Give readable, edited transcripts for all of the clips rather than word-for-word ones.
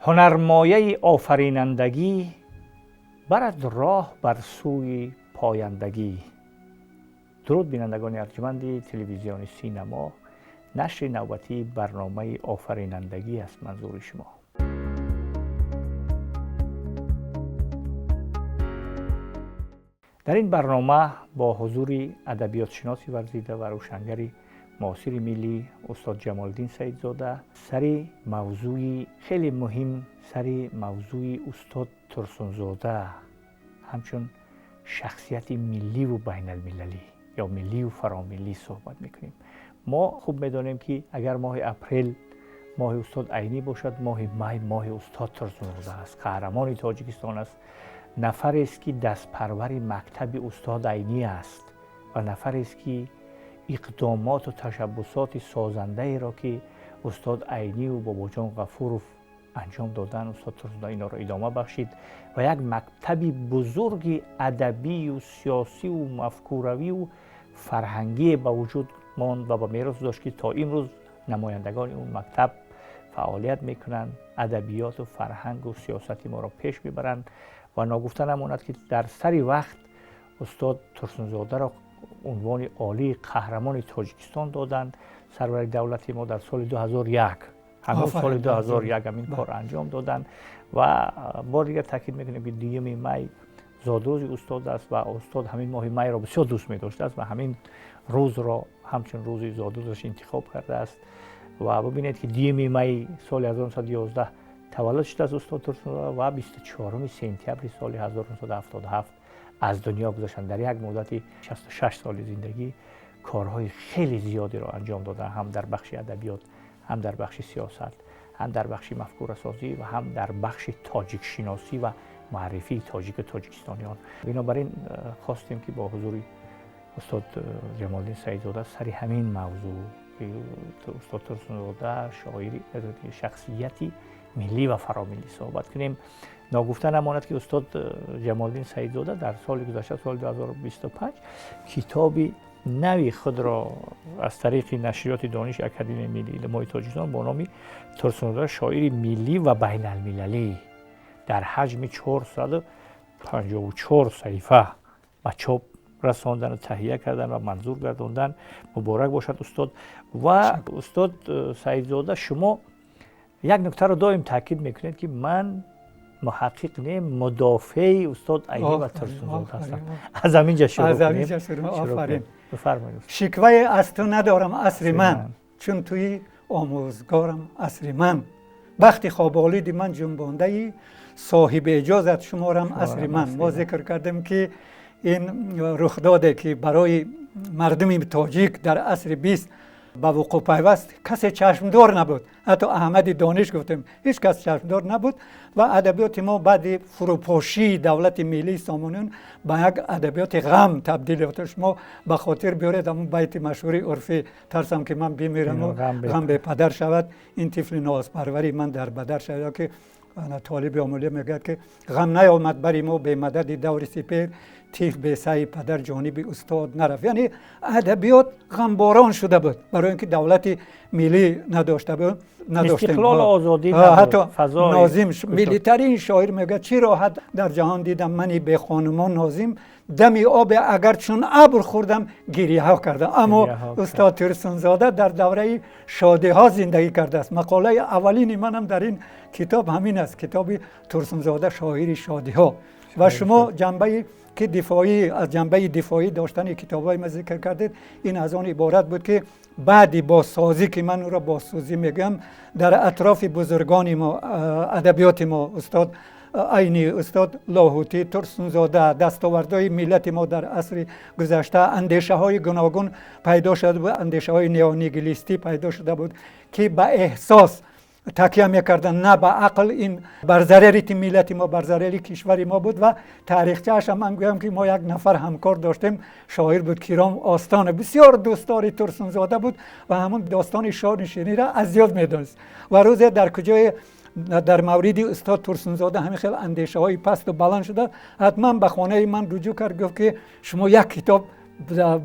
Ҳунармояи офаринандагӣ барад роҳ бар сӯи пояндагӣ. Дуруд бинандагони арҷманди телевизиони Синамо, нашри навбатии барномаи офаринандагӣ аст манзури шумо. Дар ин барнома бо ҳузури адабиётшиноси варзида ва рӯшангари муосири миллӣ устод Ҷамолиддин Саидзода сари мавзӯи хеле муҳим, сари мавзӯи устод Турсунзода ҳамчун шахсияти милливу байналмилалӣ ё милливу фаромиллӣ суҳбат мекунем. Мо хуб медонем, ки агар моҳи апрел моҳи устод Айнӣ бошад, моҳи май моҳи устод Турсунзода аст, қаҳрамони Тоҷикистон аст, нафарест, ки дастпарвари мактаби устод Айнӣ аст ва нафарест, ки иқдомоту ташаббусоти созандаеро, ки устод Айниву Бобоҷон Ғафуров анҷом доданд, устод Турсунзода инҳоро идома бахшид ва як мактаби бузурги адабию сиёсиву мафкуравию фарҳангие ба вуҷуд монд ва ба мерос дошт, ки то имрӯз намояндагони он мактаб фаъолият мекунанд, адабиёту фарҳангу сиёсати моро пеш мебаранд. Ва ногуфта намонад, ки дар сари вақт устод Турсунзодаро унвони олии қаҳрамони Тоҷикистон доданд. Сарвари давлати мо дар соли 2001, ҳамон соли 2001 ҳамин кор анҷом доданд. Ва бор дигар таъкид мекунем, ки 2 май зодрӯзи устод аст ва устод ҳамин моҳи майро бисёр дӯст медоштааст ва ҳамин рӯзро ҳамчун рӯзи зодрӯзаш интихоб кардааст. Ва бибинед, ки 2 май соли 1911 таваллуд шудааст устод Турсунзода ва 24 сентябри соли 1977 аз дунё гузаштанд. Дар як муддати 66 соли зиндагӣ корҳои хеле зиёдеро анҷом доданд, ҳам дар бахши адабиёт, ҳам дар бахши сиёсат, ҳам дар бахши мафкурасозӣ ва ҳам дар бахши тоҷикшиносӣ ва муаррифии тоҷику тоҷикистониён. Бинобар ин хостем, ки бо ҳузури устод Ҷамолиддин Саидзода сари ҳамин мавзӯъ, устод Турсунзода шоири шахсияти миллӣ ва фаромиллӣ, суҳбат кунем. Ногуфта намонад, ки устод Ҷамолиддин Саидзода дар соли гузашта, соли 2025, китоби нави худро аз тариқи нашриёти Дониши Академияи миллии илмҳои Тоҷикистон бо номи Турсунзода шоири миллӣ ва байналмилалӣ дар ҳаҷми 454 саҳифа ба чоп расондану таҳия кардан ва манзур гардондан. Муборак бошад, устод. Ва устод Саидзода, шумо як нуктаро доим таъкид мекунед, ки ман муҳаққиқ не, мудофеи устод Айнӣ ва Турсунзода ҳастам. Аз ҳамин ҷа шурӯъ аз ҳамин ҷа шурӯъ. Офарин. Бифармоед. Шиквае аз ту надорам, асри ман, чун туи омӯзгорам, асри ман. Бахти хоболиди ман ҷунбондаи, соҳиби эҷозат шуморам, асри ман. Мо зикр кардем, ки ин рухдоде, ки барои мардуми тоҷик дар асри 20 ба вуқӯъ пайваст, касе чашмдор набуд. Ҳатто Аҳмади Дониш гуфтем, ҳеҷ кас чашмдор набуд. Ва адабиёти мо баъди фурӯпошии давлати миллии Сомониён ба як адабиёти ғам табдил ёфта. Шумо ба хотир биёред ҳамун байти машҳури урфӣ: тарсам, ки ман бимираму ғам бепадар шавад, ин тифли нозпарвари ман дар бадар шавад. Ё ки Толиби Омулӣ мегӯяд, ки ғам наёмад бари мо бемадади даври сипер, тифл бесаи падар ҷониби устод нарафт. Яъне адабиёт ғамборон шуда буд, барои ин ки давлати миллӣ надошта буд, надоштем. Истиқлолу озодӣ. Ҳатто Нозим, миллитарин шоир, мегӯяд: чӣ роҳат дар ҷаҳон дидам мани бехонумон, Нозим, дами обе агар чун абр хӯрдам, гирияҳо кардам. Аммо устод Турсунзода дар давраи шодиҳо зиндагӣ кардааст. Мақолаи аввалини манам дар ин китоб ҳамин аст, китоби Турсунзода шоири шодиҳо. Ва шумо ҷанбаи ки дифоӣ, аз ҷанбаи дифоӣ доштани китобҳои ма зикр кардед. Ин аз он иборат буд, ки баъди бозсозӣ, ки ман ӯро бозсозӣ мегӯям, дар атрофи бузургони мо, адабиёти мо, устод Айнӣ, устод Лоҳутӣ, Турсунзода, дастовардҳои миллати мо дар асри гузашта, андешаҳои гуногун пайдо шуда буд, андешаҳои неонигилистӣ пайдо шуда буд, ки ба эҳсос такя мекарданд, на ба ақл. Ин бар зарари миллати мо, бар зарари кишвари мо буд. Ва таърихчаашам ман гӯям, ки мо як нафар ҳамкор доштем, шоир буд, Киром Остона, бисёр дӯстдори Турсунзода буд ва ҳамун достони шорнишиниро аз ёд медонист. Ва рӯзе дар куҷое дар мавриди устод Турсунзода ҳамин хел андешаҳои пасту баланд шуда, ҳатман ба хонаи ман руҷӯъ кард, гуфт, ки шумо як китоб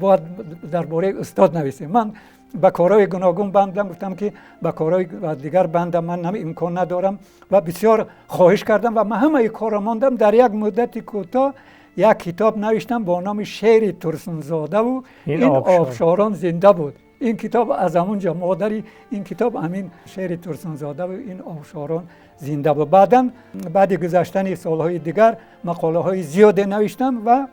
бояд дар бораи устод нависем. Ман Ба корҳои гуногун бандам, гуфтам ки ба корҳои дигар бандам, ман имкон надорам ва бисёр хоҳиш кардам ва ман ҳамаи корро мондам. Дар як муддати кӯтоҳ як китоб навиштам бо номи шеъри Турсунзода ва ин обшорон зинда буд. Ин китоб аз ҳамон ҷо модари ин китоб ҳамин шеъри Турсунзода ва ин обшорон зинда буд. Баъдан баъди гузаштани солҳои дигар мақолаҳои зиёде навиштам ва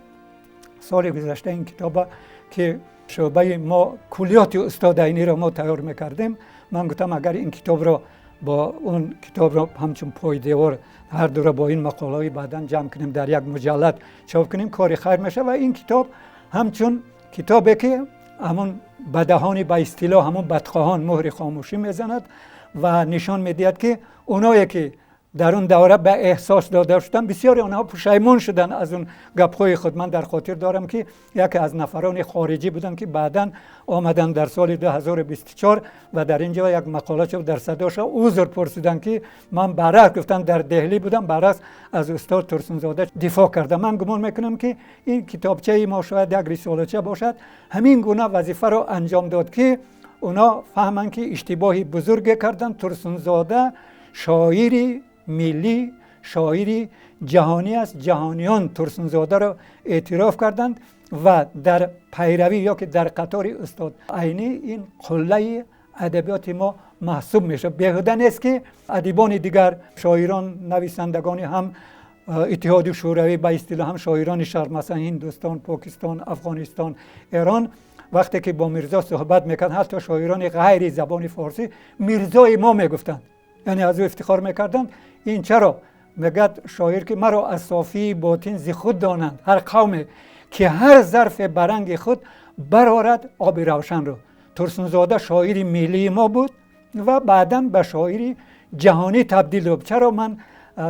соли гузашта ин китоба ки шӯъбаи мо куллиёти устод Айниро мо тайёр мекардем, ман гуфтам агар ин китобро бо он китобро ҳамчун пойдевор ҳар дуро бо ин мақолаҳои баъдан ҷамъ кунем, дар як муҷаллад чоп кунем, кори хайр мешавад. Ва ин китоб ҳамчун китобе ки ҳамон бадаҳони ба истилоҳ ҳамон бадхоҳон муҳри хомӯшӣ мезанад ва нишон медиҳад ки оное ки дар он давра ба эҳсос дода шуданд, бисёре онҳо пушаймон шуданд аз он гапҳои худ. Ман дар хотир дорам ки яке аз нафарони хориҷӣ буданд ки баъдан омаданд дар соли 2024 ва дар ин ҷо як мақола чоп дар садоша узр пурсиданд ки ман баръакс гуфтанд, дар Деҳлӣ будам, баръакс аз устод Турсунзода дифоъ кардам. Ман гумон мекунам ки ин китобчаи мо шояд як рисолача бошад, ҳамин гуна вазифаро анҷом дод ки онҳо фаҳманд ки иштибоҳи бузурге карданд. Турсунзода шоири миллӣ, шоири ҷаҳонӣ аст. Ҷаҳониён Турсунзодаро эътироф карданд ва дар пайравӣ ё ки дар қатори устод Айнӣ ин қуллаи адабиёти мо маҳсуб мешавад. Беҳуда нест ки адибони дигар, шоирон, нависандагони ҳам Иттиҳоди Шӯравӣ ба истилоҳ, ҳам шоирони шарқ, масалан Ҳиндустон, Покистон, Афғонистон, Эрон, вақте ки бо Мирзо суҳбат мекард, ҳатто шоирони ғайри забони форсӣ Мирзои мо мегуфтанд, яъне аз ӯ ифтихор мекарданд. Ин чаро мегӯяд шоир ки маро аз софии ботин зи худ донанд ҳар қавме ки ҳар зарфе ба ранги худ барорад оби равшанро. Турсунзода шоири миллии мо буд ва баъдан ба шоири ҷаҳонӣ табдил ёфт. Чаро ман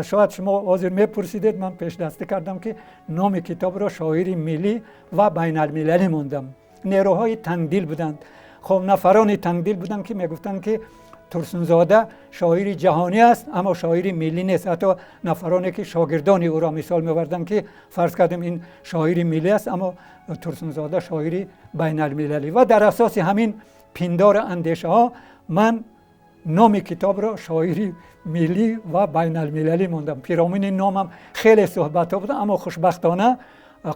шояд шумо ҳозир мепурсидед, ман пешдастӣ кардам ки номи китобро шоири миллӣ ва байналмилалӣ мондам. Нерӯҳои тангдил буданд, хоб нафарони тангдил буданд ки мегуфтанд ки Турсунзода шоири ҷаҳонӣ аст, аммо шоири миллӣ нест. Ҳатто нафароне ки шогирдони ӯро мисол меоварданд ки фарз кардем ин шоири миллӣ аст, аммо Турсунзода шоири байналмилалӣ. Ва дар асоси ҳамин пиндору андешаҳо ман номи китобро шоири миллӣ ва байналмилалӣ мондам. Пиромуни номам хеле суҳбатҳо буданд, аммо хушбахтона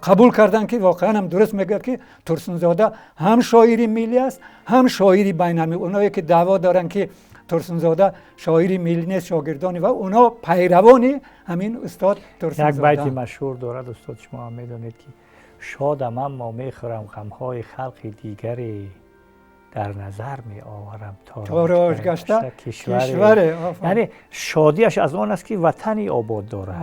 қабул карданд ки воқеан ҳам дуруст мегӯяд ки Турсунзода ҳам шоири миллӣ аст, ҳам шоири байналмилалӣ. Онҳое ки даъво доранд ки Турсунзода шоири миллӣ нест, шогирдони ва онҳо пайравони ҳамин устод Турсунзода. Як байти машҳур дорад устод, шумо ҳам медонед ки шодам аммо мехӯрам ғамҳои халқи дигаре, дар назар меоварам тороҷ гашта кишваре. Яъне шодиаш аз он аст ки ватани обод дорад,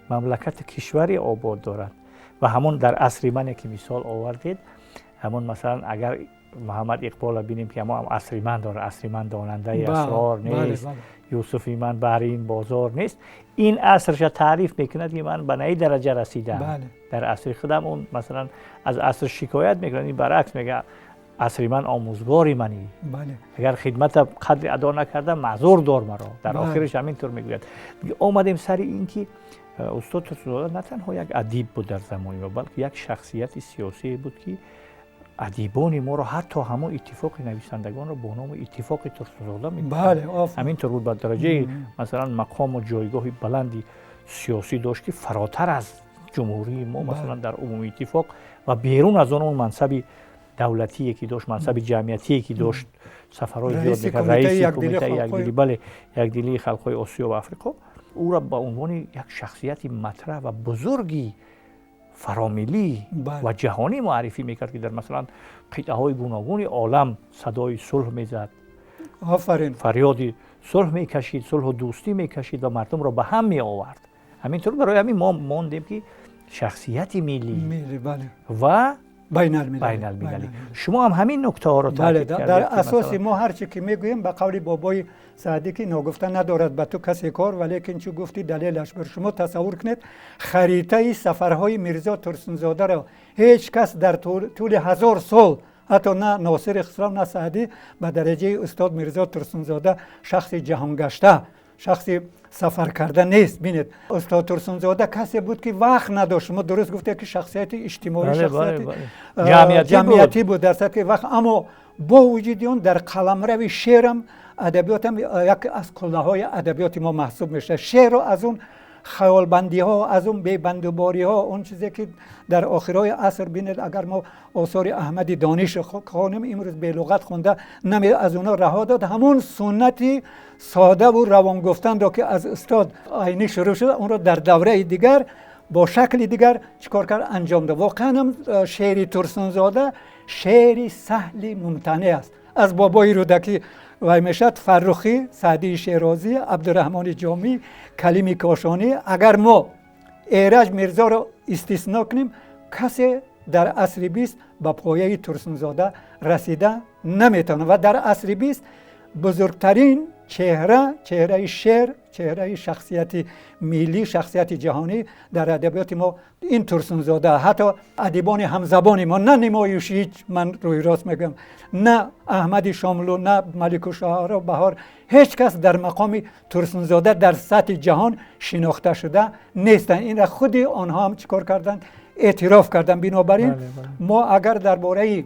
мамлакати кишваре обод дорад. Ва ҳамон дар асри мане ки мисол овардед, ҳамон масалан агар Муҳаммад Иқболро бинем ки ҳамон асри ман дорад, асри ман донандаи асрор нест, Юсуфи ман баҳри ин бозор нест, ин асрша таъриф мекунад ки ман ба наи дараҷа расидам дар асри худам. Он масалан аз аср шикоят мекунад, ин баръакс мегӯяд асри ман омӯзгори манӣ, агар хидмата қадри адо накардам маъзур дор маро. Дар охираш ҳамин тур мегӯяд. Омадем сари ин ки устод Турсунзода на танҳо як адиб буд дар замони мо, балки як шахсияти сиёсие буд ки адибони моро, ҳатто ҳамон иттифоқи нависандагонро бо номи иттифоқи Турсунзода мегуфтанд. Ҳамин тур буд, ба дараҷаи масалан мақому ҷойгоҳи баланди сиёсӣ дошт ки фаротар аз ҷумҳурии мо, масалан дар умуми иттифоқ ва берун аз он, он мансаби давлатие ки дошт, мансаби ҷамъиятие ки дошт, сафарҳои зиёд мекард, раиси кумитаи якдилӣ, бале, якдилии халқҳои Осиё ва Африқо, ӯро ба унвони як шахсияти матраҳ ва бузурги фаромиллӣ ва ҷаҳонӣ муаррифӣ мекард ки дар масалан қитъаҳои гуногуни олам садои сулҳ мезад, офарин, фарёди сулҳ мекашид, сулҳу дӯстӣ мекашид ва мардумро ба ҳам меовард. Ҳамин тур барои ҳамин мо мондем ки шахсияти миллӣ ва байналмилалӣ. Шумо ҳам ҳамин нуктаҳоро таъкид кардед. Дар асоси мо ҳар чи ки мегӯем, ба қавли бобои Саъдӣ ки ногуфта надорад ба ту касе кор, валекин чу гуфтӣ далелаш бар. Шумо тасаввур кунед харитаи сафарҳои Мирзо Турсунзодаро ҳеҷ кас дар тӯли 1000 сол, ҳатто на Носири Хусрав, на Саъдӣ, ба дараҷаи устод Мирзо Турсунзода шахси ҷаҳонгашта, шахси сафаркарда нест. Бинед, устод Турсунзода касе буд ки вақт надошт. Шумо дуруст гуфтед ки шахсияти иҷтимоӣ, шахсияти ҷамъиятӣ буд дар сатҳи вақт, аммо Бо вуҷуди он дар қаламрави шеърам адабиётам як аз қуллаҳои адабиёти мо маҳсуб мешавад. Шеърро аз он хаёлбандиҳо, аз он бебандубориҳо, он чизе ки дар охирҳои аср бинед, агар мо осори Аҳмади Донишро хонем, имрӯз белуғат хонда наме, аз онҳо раҳо дод. Ҳамон суннати содаву равон гуфтанро, ки аз устод Айнӣ шурӯъ шуд, онро дар давраи дигар бо шакли дигар чӣ кор кард, анҷом дод. Воқеан ҳам шеъри Турсунзода шеъри саҳли мумтанеъ аст. Аз бобои Рӯдакӣ вай мешавад, Фаррухӣ, Саъдии Шерозӣ, Абдураҳмони Ҷомӣ, Калими Кошонӣ. Агар мо Эраҷ Мирзоро истисно кунем, касе дар асри 20 ба пояи Турсунзода расида наметавонад. Ва дар асри 20 бузургтарин чеҳра, чеҳраи шеър, чеҳраи шахсияти миллӣ, шахсияти ҷаҳонӣ дар адабиёти мо ин Турсунзода. Ҳатто адибони ҳамзабони мо, на Нимоюшич, ман рӯи рост мегӯям, на Аҳмади Шомлу, на Маликушоаро Баҳор, ҳеҷ кас дар мақоми Турсунзода дар сатҳи ҷаҳон шинохта шуда нестанд. Инра худи онҳо ҳам чӣ кор карданд? Эътироф карданд. Бинобар ин мо агар дар бораи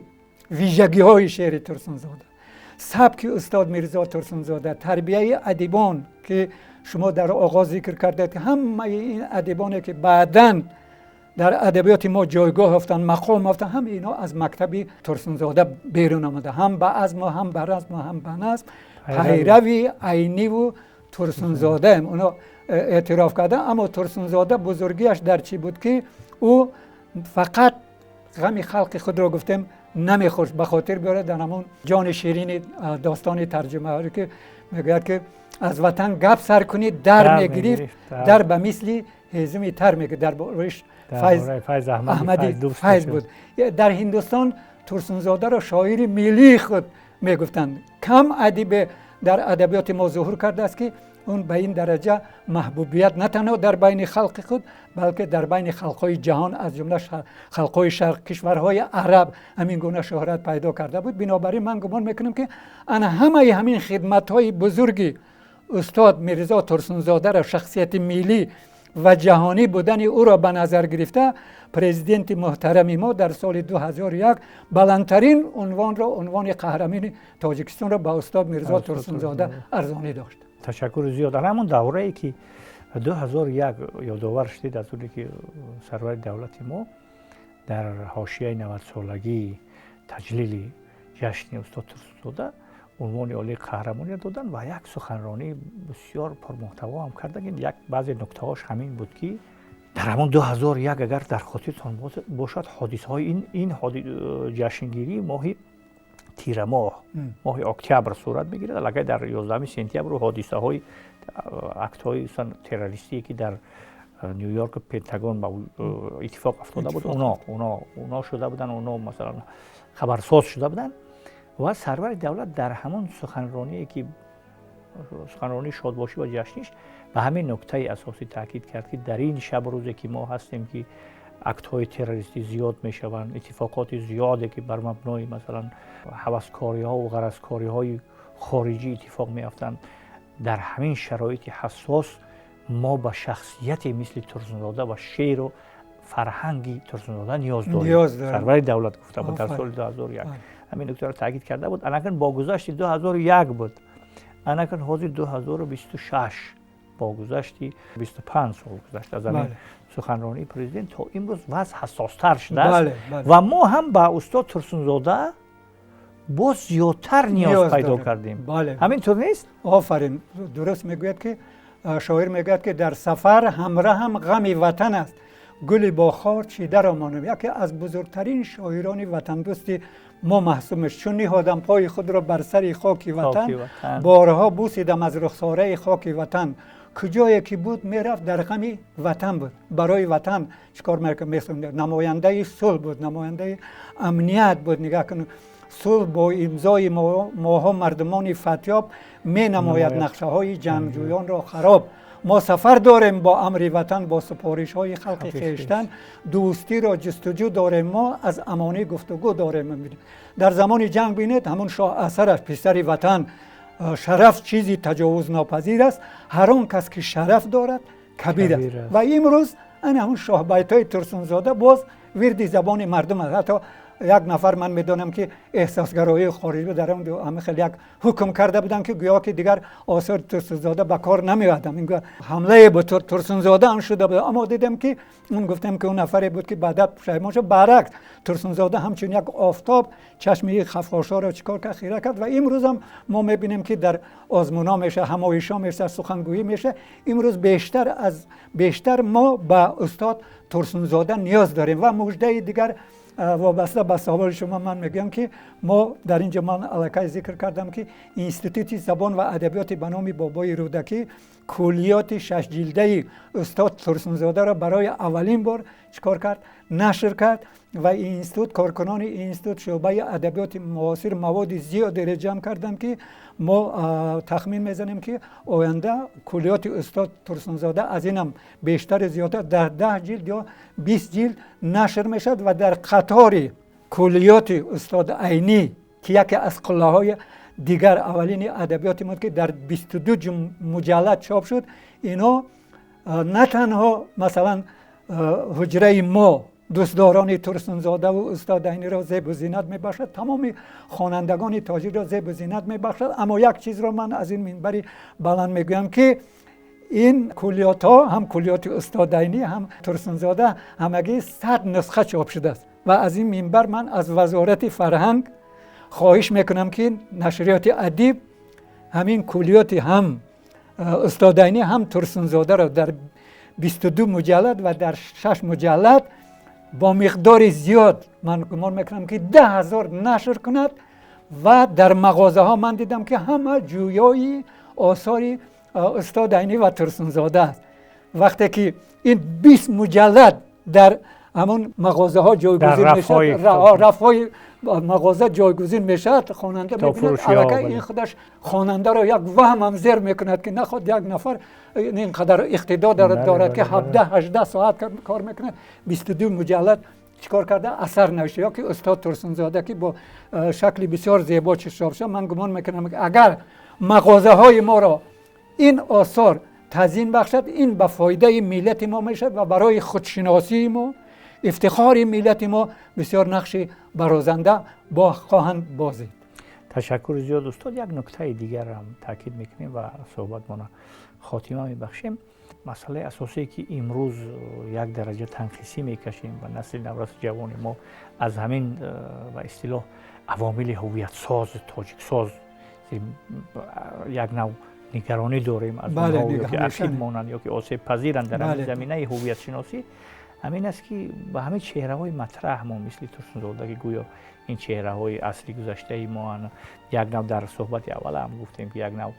вижагиҳои шеъри Турсунзода, сабки устод Мирзо Турсунзода, тарбияи адибон, ки шумо дар оғоз зикр кардед, ки ҳамаи ин адибоне, ки баъдан дар адабиёти мо ҷойгоҳ ёфтанд, мақом ёфтанд, ҳамаи инҳо аз мактаби Турсунзода берун омада, ҳам ба азму ҳам ба разму ҳам ба назм пайрави Айниву Турсунзодаем, онҳо эътироф карданд. Аммо Турсунзода бузургиаш дар чӣ буд, ки ӯ фақат ғами халқи худро, гуфтем, намехӯрд. Ба хотир биёред, дар ҳамон ҷони ширини достони тарҷумаҳое, ки мегӯяд, ки аз ватан гап сар кунӣ, дар мегирифт, дар ба мисли ҳезуми тар мегирифт. Дар бораи Файз Аҳмади Файз буд. Дар Ҳиндустон Турсунзодаро шоири миллии худ мегуфтанд. Кам адибе дар адабиёти мо зуҳур кардааст, ки он ба ин дараҷа маҳбубият на танҳо дар байни халқи худ, балки дар байни халқҳои ҷаҳон, аз ҷумла халқҳои шарқ, кишварҳои араб ҳамин гуна шӯҳрат пайдо карда буд. Бинобар ин ман гумон мекунам, ки ана ҳамаи ҳамин хидматҳои бузурги устод Мирзо Турсунзодаро, шахсияти миллӣ ва ҷаҳонӣ будани ӯро ба назар гирифта, президенти муҳтарами мо дар соли 2001 баландтарин унвонро, унвони қаҳрамони Тоҷикистонро ба устод Мирзо Турсунзода арзонӣ дошт. Ташаккури зиёд. Дар ҳамон даврае, ки 2001 ёдовар шудед, аз оне ки сарвари давлати мо дар ҳошияи 90-солагии таҷлили ҷашни устод Турсунзода унвони олии қаҳрамониро доданд ва як суханронии бисёр пурмуҳтаво ҳам карданд. Як баъзе нуктаҳош ҳамин буд, ки дар ҳамон 2001, агар дар хотиртон бошад, ҳодисаҳои ин ҷашнгирӣ моҳи тирамоҳ, моҳи октябр сурат мегирад. Аллакай дар 11 сентябр ҳодисаҳои, актҳои террористие, ки дар Ню Йорку Пентагон иттифоқ афтода буд, оно шуда буданд, оно масалан хабарсоз шуда буданд. Ва сарвари давлат дар ҳамон суханроние, ки суханронии шодбошӣ ва ҷашниш, ба ҳамин нуктаи асосӣ таъкид кард, ки дар ин шабу рӯзе, ки мо ҳастем, ки актҳои террористӣ зиёд мешаванд, иттифоқоти зиёде, ки бар мабнои масалан ҳаваскориҳову ғаразкориҳои хориҷӣ иттифоқ меафтанд, дар ҳамин шароити ҳассос мо ба шахсияте мисли Турсунзода ва шеъру фарҳанги Турсунзода ниёз дорем. Сарвари давлат гуфта буд дар соли 2001, ҳамин нуктаро таъкид карда буд. Анакун бо гузашти 2001 буд, анакун ҳозир 2026, бо гузашти 25 сол гузашт аз ҳамин суханронии президент то имрӯз, вазъ ҳассостар шудааст ва мо ҳам ба устод Турсунзода боз зиёдтар ниёз пайдо кардем. Ҳамин тур нест? Офарин, дуруст мегӯяд, ки шоир мегӯяд, ки дар сафар ҳамраҳам ғами ватан аст, гули бо хор чидаро монам. Яке аз бузургтарин шоирони ватандӯсти мо маҳсуб мешавад. Чун ниҳодам пои худро бар сари хоки ватан, борҳо бусидам аз рухсораи хоки ватан. Куҷое ки буд мерафт, дар ғами ватан буд, барои ватан чӣ кор мекард? Намояндаи сулҳ буд, намояндаи амният буд. Нигаҳ кун, сулҳ бо имзои моҳо мардумони фатёб менамояд нақшаҳои ҷангҷӯёнро хароб. Мо сафар дорем бо амри ватан, бо супоришҳои халқи хештан, дӯстиро ҷустуҷӯ дорем, мо аз амонӣ гуфтугӯ дорем. Дар замони ҷанг бинед, ҳамон шоҳ асараш, писари ватан, шараф чизи таҷовузнопазир аст, ҳар он кас ки шараф дорад, кабир аст. Ва имрӯз ана ҳамон шоҳбайтҳои Турсунзода боз вирди забони мардум аст. Ҳатто Як нафар ман медонам ки эҳсосгароии хориҷӣ дар он ҳама хеле як ҳукм карда буданд, ки гӯё ки дигар осори Турсунзода ба кор намеояд. Ин ҳамлае ба Турсунзода ҳам шуда буд, аммо дидем ки он гуфтем ки он нафаре буд ки баъд пушаймон шуд. Баръакс, Турсунзода ҳамчун як офтоб чашми хафошҳоро чикор кард, хира кард. Ва имрӯз ҳам мо мебинем ки дар озмунҳо мешавад, ҳамоишҳо мешавад, сухангӯӣ мешавад. Имрӯз бештар аз бештар мо ба устод Турсунзода ниёз дорем. Ва муждаи дигар вобаста ба саволи шумо ман мегӯям, ки мо дар инҷо ман аллакай зикр кардам, ки Институти забон ва адабиёти ба номи Бобои Рӯдакӣ куллиёти шашҷилдаи устод Турсунзодаро барои аввалин бор чикор кард, нашр кард. Ва институт, коркунони институт, шӯъбаи адабиёти муосир маводи зиёдеро ҷамъ карданд, ки мо тахмин мезанем, ки оянда куллиёти устод Турсунзода аз инам бештари зиёдтар дар 10 ҷилд ё 20 ҷилд нашр мешавад ва дар қатори куллиёти устод Айнӣ, ки яке аз қуллаҳои дигар аввалини адабиёти мо, ки дар 22 муҷаллад чоп шуд, ино на танҳо масалан ҳуҷраи мо дӯстдорони Турсунзода ва устод Айниро зебу зинат мебахшад, тамоми хонандагони тоҷикро зебу зинат мебахшад. Аммо як чизро ман аз ин минбари баланд мегӯям, ки ин куллиётҳо, ҳам куллиёти устод Айнӣ, ҳам Турсунзода, ҳамагӣ 100 нусха чоп шудааст. Ва аз ин минбар ман аз Вазорати фарҳанг хоҳиш мекунам, ки нашриёти Адиб ҳамин куллиёти ҳам устод Айнӣ, ҳам Турсунзодаро дар 22 муҷаллад ва дар 6 муҷаллад бо миқдори зиёд, ман гумон мекунам ки 10,000, нашр кунад. Ва дар мағозаҳо ман дидам, ки ҳама ҷӯёи осори устод Айнӣ ва Турсунзода аст. Вақте ки ин 20 муҷаллад дар ҳамон мағозаҳо ҷойгузин мешавад, рафҳои мағоза ҷойгузин мешавад, хонанда мебинад, аллакай ин худаш хонандаро як ваҳм ҳам зер мекунад, ки наход як нафар ин қадар иқтидор дорад, ки 17-18 соат кор мекунад, 22 муҷаллад чикор карда асар навишта, ё ки устод Турсунзода, ки бо шакли бисёр зебо чоп шуд. Ман гумон мекунам, ки агар мағозаҳои моро ин осор тазйин бахшад, ин ба фоидаи миллати мо мешавад ва барои худшиносии мо, ифтихори миллати мо бисёр нақши барозанда бо хоҳанд бозид. Ташаккури зиёд, устод. Як нуктаи дигарам таъкид мекунем ва суҳбатмона хотима мебахшем. Масъалаи асосие, ки имрӯз як дараҷа танқисӣ мекашем ва насли навраси ҷавони мо аз ҳамин ба истилоҳ авомили ҳувиятсоз, тоҷиксоз як нав нигаронӣ дорем аз онҳо, ки ақиб монанд ё ки осебпазиранд дар ҳамин заминаи ҳувиятшиносӣ, ҳамин аст, ки ба ҳамин чеҳраҳои матраҳ мо, мисли Турсунзода, ки гӯё ин чеҳраҳои асри гузаштаи мо, як нав дар суҳбати аввала ҳам гуфтем, ки як нав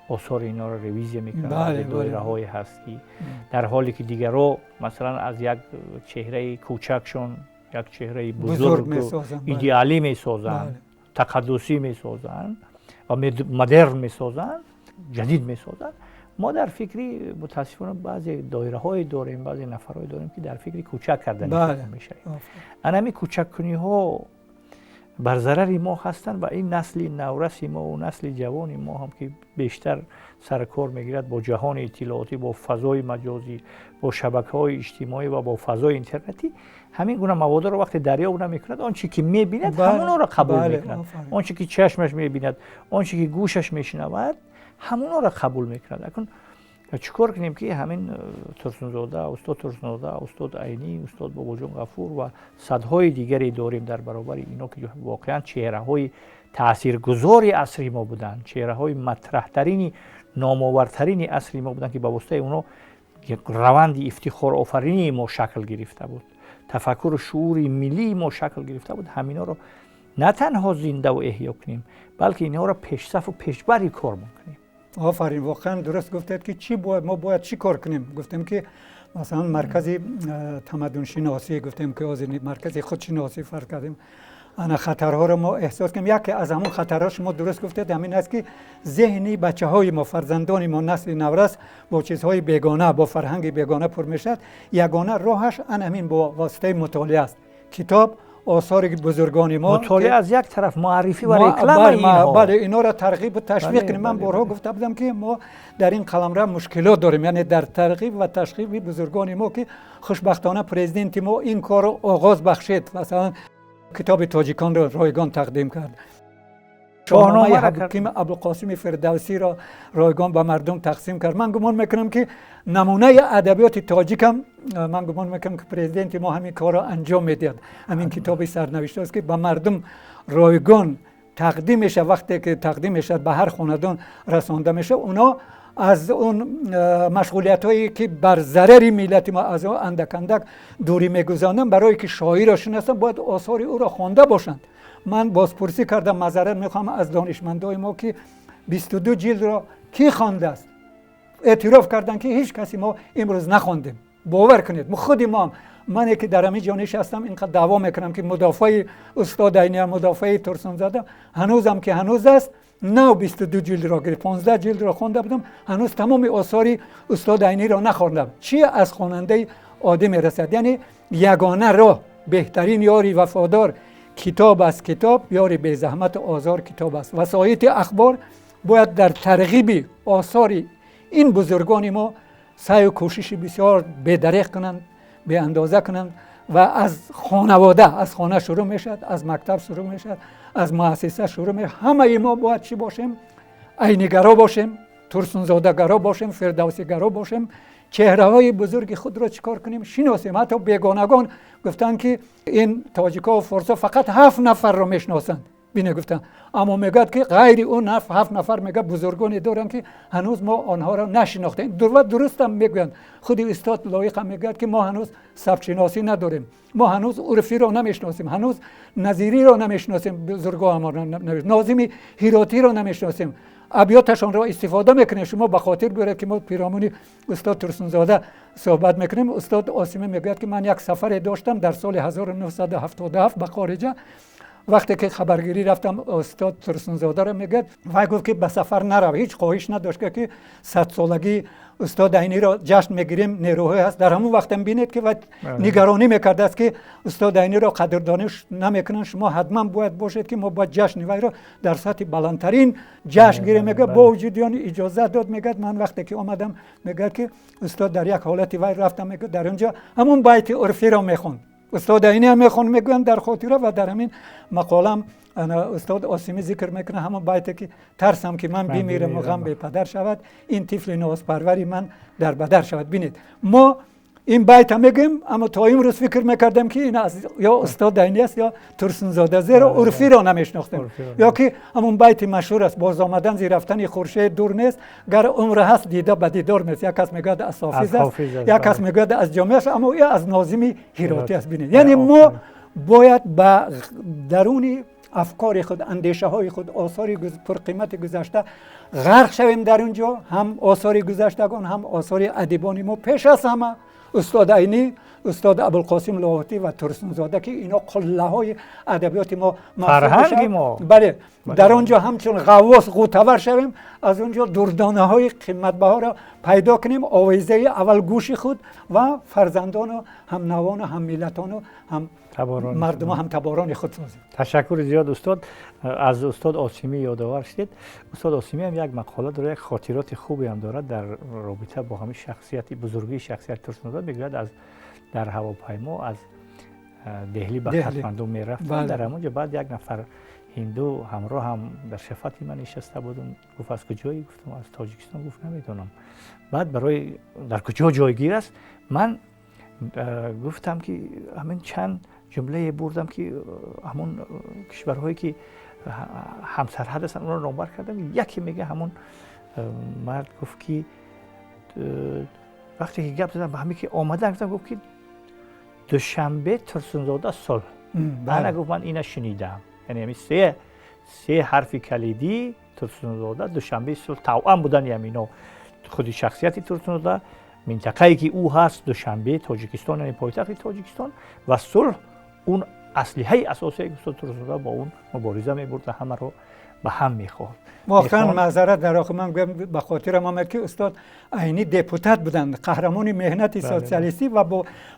осори инҳоро ревизия мекунанд, доираҳое ҳаст, ки дар ҳоле ки дигарро масалан аз як чеҳраи кӯчакшон як чеҳраи бузург идеалӣ месозанд, тақаддусӣ месозанд ва модерн месозанд, ҷадид месозанд, мо дар фикри мутаассифона баъзе доираҳое дорем, баъзе нафарҳое дорем, ки дар фикри кӯчак кардани мешавем. Ана ҳамин кӯчаккуниҳо бар зарари мо ҳастанд ва ин насли навраси мо ва насли ҷавони мо ҳам, ки бештар саркор мегирад бо ҷаҳони иттилоотӣ, бо фазои маҷозӣ, бо шабакаҳои иҷтимоӣ ва бо фазои интернетӣ, ҳамин гуна маводро вақте дарёфт намекунад, он чи ки мебинад, ҳамонро қабул мекунад, он чи ки чашмаш мебинад, он чи ки гӯшаш мешунавад, ҳамонро қабул мекунад. Акун чӣ кор кунем, ки ҳамин Турсунзода, устод Турсунзода, устод Айнӣ, устод Бобоҷон Ғафур ва садҳои дигаре дорем дар баробари ино, ки воқеан чеҳраҳои таъсиргузори асри мо буданд, чеҳраҳои матраҳтарини, номовартарини асри мо буданд, ки ба воситаи онҳо раванди ифтихорофаринии мо шакл гирифта буд, тафаккуру шуури миллии мо шакл гирифта буд, ҳаминҳоро на танҳо зиндаву эҳё кунем, балки инҳоро пешсафу пешбари кормон кунем. Офарин, воқеан дуруст гуфтед, ки чӣ бояд, мо бояд чӣ кор кунем. Гуфтем, ки масалан маркази тамаддуншиносӣ, гуфтем, ки ҳозир маркази худшиносӣ фарз кардем. Ана хатарҳоро мо эҳсос кунем. Яке аз ҳамон хатарҳо, шумо дуруст гуфтед, ҳамин аст, ки зеҳни бачаҳои мо, фарзандони мо, насли наврас бо чизҳои бегона, бо фарҳанги бегона пур мешавад. Ягона роҳаш ана ҳамин бо воситаи мутолиа аст, китоб, осори бузургони мо. Мутолиа аз як тараф, муаррифӣ ва реклама инҳо. Бале, инҳоро тарғибу ташвиқ кунем. Ман борҳо гуфта будам, ки мо дар ин қаламрав мушкилот дорем, яъне дар тарғиб ва ташвиқи бузургони мо, ки хушбахтона президенти мо ин корро оғоз бахшид, масалан. Китоби тоҷиконро ройгон тақдим кард. Шоҳномаи ҳаким Абулқосими Фирдавсиро ройгон ба мардум тақсим кард. Ман гумон мекунам, ки намунаи адабиёти тоҷикам, ман гумон мекунам, ки президенти мо ҳамин корро анҷом медиҳад. Ҳамин китоби сарнавиштааст, ки ба мардум ройгон тақдим мешавад. Вақте ки тақдим мешавад, ба ҳар хонадон расонда мешавад, онҳо аз он машғулиятҳое, ки бар зарари миллати мо, аз он андак андак дурӣ мегузаронанд. Барое ки шоирро шиносанд, бояд осори ӯро хонда бошанд. Ман бозпурсӣ кардам, маъзарат мехоҳам аз донишмандои мо, ки 22 ҷилдро кӣ хондааст? Эътироф карданд, ки ҳеҷ касе мо имрӯз нахондем. Бовар кунед, худи мо ҳам, мане ки дар ҳамин ҷо нишастам, инқадр даъво мекунам, ки мудофеи устод Айниям, мудофеи Турсунзода, ҳанӯзам ки ҳанӯз аст, нав 22 ҷилдро гирифт, 15 ҷилдро хонда будам, ҳанӯз тамоми осори устод Айниро нахондам. Чӣ аз хонандаи оддӣ мерасад? Яъне ягона роҳ, беҳтарин ёри вафодор китоб аст. Китоб ёри безаҳмату озор китоб аст. Васоити ахбор бояд дар тарғиби осори ин бузургони мо саъю кӯшиши бисёр бедареғ кунанд, беандоза кунанд ва аз хонавода, аз хона шурӯъ мешавад, аз мактаб шурӯъ мешавад, аз муассиса шурӯъ мешавад. Ҳамаи мо бояд чӣ бошем? Айнигаро бошем, турсунзодагаро бошем, фирдавсигаро бошем. Чеҳраҳои бузурги худро чӣ кор кунем? Шиносем. Ҳатто бегонагон гуфтанд, ки ин тоҷикҳо форсҳо фақат ҳафт нафарро мешиносанд, бине, гуфтанд. Аммо мегӯяд, ки ғайри он ҳафт нафар, мегӯяд, бузургоне доранд, ки ҳанӯз мо онҳоро нашинохтем. Ва дурустам мегӯянд. Худи устод Лоиқам мегӯяд, ки мо ҳанӯз сабтшиносӣ надорем, мо ҳанӯз Урфиро намешиносем, ҳанӯз Назириро намешиносем, бузургоҳамонро, Нозими Ҳиротиро намешиносем, абёташонро истифода мекунем. Шумо ба хотир биёред, ки мо пиромуни устод Турсунзода суҳбат мекунем. Устод Осимӣ мегӯяд, ки ман як сафаре доштам дар соли 1977 ба хориҷа. Вақте ки хабаргирӣ рафтам устод Турсунзодаро, мегӯяд, вай гуфт, ки ба сафар нарав. Ҳеҷ хоҳиш надошт, ки садсолагии устод Айниро ҷашн мегирем, нерӯҳое ҳаст. Дар ҳамон вақтам бинед, ки вай нигаронӣ мекардааст, ки устод Айниро қадрдонӣ намекунанд, шумо ҳатман бояд бошед, ки мо бояд ҷашни вайро дар сатҳи баландтарин ҷашн гирем. Мегӯяд, бо вуҷуди он иҷозат дод. Мегӯяд, ман вақте ки омадам, мегӯяд, ки устод дар як ҳолати вай рафтам, мегӯяд, дар он ҷо ҳамон байти Урфиро мехонд, устод Айни ҳам мехонд, мегӯянд, дар хотира. Ва дар ҳамин мақолам устод Осимӣ зикр мекунад ҳамон байте, ки тарсам, ки ман бимирам ва ғам бепадар шавад, ин тифли нозпарвари ман дар бадар шавад. Бинед, мо ин байта мегӯем, аммо то имрӯз фикр мекардем, ки ин аз ё устод Айни аст, ё Турсунзода, зеро Урфиро намешинохтем. Ё ки ҳамон байти машҳур аст: боз омадан зи рафтани хуршед дур нест, гар умр ҳаст, дида ба дидор нест. Як кас мегӯяд, аз Ҳофиз аст, як кас мегӯяд, аз Ҷомӣ аст, аммо ин аз Нозими Ҳиротӣ аст. Бинед, яъне мо бояд ба даруни афкори худ, андешаҳои худ, осори пурқимати гузашта ғарқ шавем. Дар он ҷо ҳам осори гузаштагон, ҳам осори адибони мо, пеш аз ҳама устод Айнӣ, устод Абулқосим Лоҳутӣ ва Турсунзода, ки ино қуллаҳои адабиёти мо. Фарҳанги мо. Бале, дар он ҷо ҳамчун ғаввос ғӯтавар шавем, аз он ҷо дурдонаҳои қиматбаҳоро пайдо кунем, овезаи аввал гӯши худ ва фарзандону ҳамнавону ҳаммиллатону ҳам мардуму ҳамтаборони худ созем. Ташаккури зиёд, устод. Аз устод Осимӣ ёдовар шудед. Устод Осимӣ ҳам як мақола дорад, як хотироти хубе ҳам дорад дар робита бо ҳамин шахсияти бузургии шахсияти Турсунзода. Мегӯяд, аз дар ҳавопаймо аз Деҳлӣ ба Катманду мерафтам. Дар ҳамон ҷо баъд як нафар ҳинду ҳамроҳам дар шафати ман нишаста будум. Гуфт: «Аз куҷоӣ?» Гуфтам: «Аз Тоҷикистон». Гуфт: «Намедонам, баъд барои дар куҷо ҷойгир аст». Ман гуфтам, ки ҳамин чанд ҷумлае бурдам, ки ҳамон кишварҳое ки ҳамсарҳад ҳастанд, онро номбар кардам. Яке мега, ҳамон мард гуфт, ки вақте ки гап задам ба ҳаме ки омадан, гуфтам, гуфт, ки Душанбе, Турсунзода, сулҳ. Ана, гуфт, ман ина шунидам. Яъне ҳамин се ҳарфи калидӣ: Турсунзода, Душанбе, сулҳ, тавъам будани ҳамино, худи шахсияти Турсунзода, минтақае ки ӯ ҳаст, Душанбе, Тоҷикистон, яъне пойтахти Тоҷикистон, ва сулҳ, он аслиҳаи асосие ки устод Турсунзода бо он мубориза мебурд ва ҳамаро ба ҳам мехоҳад. Воқеан, маъзарат, дар охир ман гӯям, ба хотирам омад, ки устод Айнӣ депутат буданд, қаҳрамони меҳнати социалистӣ ва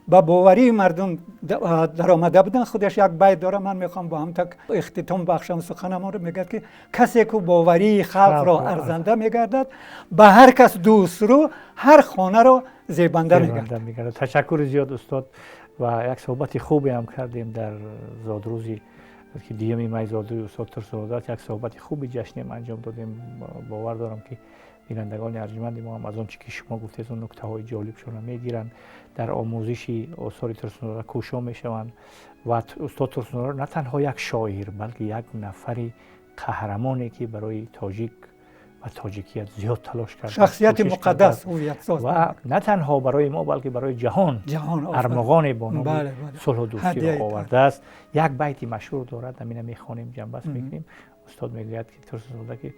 ба боварии мардум даромада буданд. Худаш як байт дорад, ман мехоҳам бо ҳам так ихтитом бахшам суханамонро. Мегӯяд, ки касе ку боварии халқро арзанда мегардад, ба ҳар кас дӯстрӯ, ҳар хонаро зебанда мегардад. Ташаккури зиёд, устод, ва як суҳбати хубе ҳам кардем дар зодрӯзи, ки 2 май зодрӯзи устод Турсунзода аст, як суҳбати хуби ҷашниам анҷом додем. Бовар дорам, ки бинандагони арҷманди мо ҳам аз он чи ки шумо гуфтед, он нуктаҳои ҷолибшонро мегиранд, дар омӯзиши осори Турсунзода кӯшо мешаванд ва устод Турсунзода на танҳо як шоир, балки як нафари қаҳрамоне, ки барои тоҷик ва тоҷикият зиёд талош кард. Шахсияти муқаддас, ҳувиятсоз. Ва на танҳо барои мо, балки барои ҷаҳон армуғоне бо номи сулҳу дӯстиро овардааст. Як байти машҳур дорад, ҳамина мехонем, ҷамъбаст мекунем. Устод мегӯяд, ки Турсунзода, ки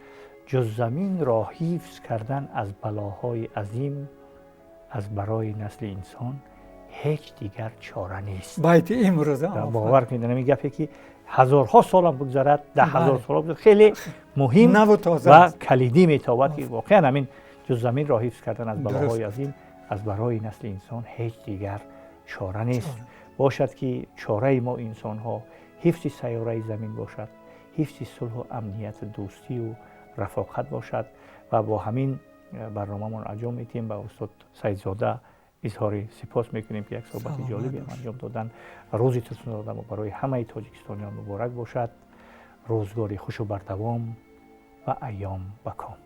ҷуз заминро ҳифз кардан аз балоҳои азим, аз барои насли инсон ҳеҷ дигар чора нест. Байти имрӯза. Бовар кунед, ҳамин гапе, ки ҳазорҳо солам бигзарад, 10 000 сола бигзарад, хеле муҳим ва калидӣ метобад, ки воқеан ҳамин ҷуз заминро ҳифз кардан аз балоҳои азим, аз барои насли инсон ҳеҷ дигар чора нест. Бошад, ки чораи мо инсонҳо ҳифзи сайёраи замин бошад, ҳифзи сулҳу амнияту дӯстию рафоқат бошад. Ва бо ҳамин барномамон анҷом медиҳем. Ба устод Саидзода изҳори сипос мекунем, ки як суҳбати ҷолибеам анҷом доданд. Рӯзи Турсунзода барои ҳамаи тоҷикистониён муборак бошад. Рӯзгори хушу бардавом ва айём ба ком.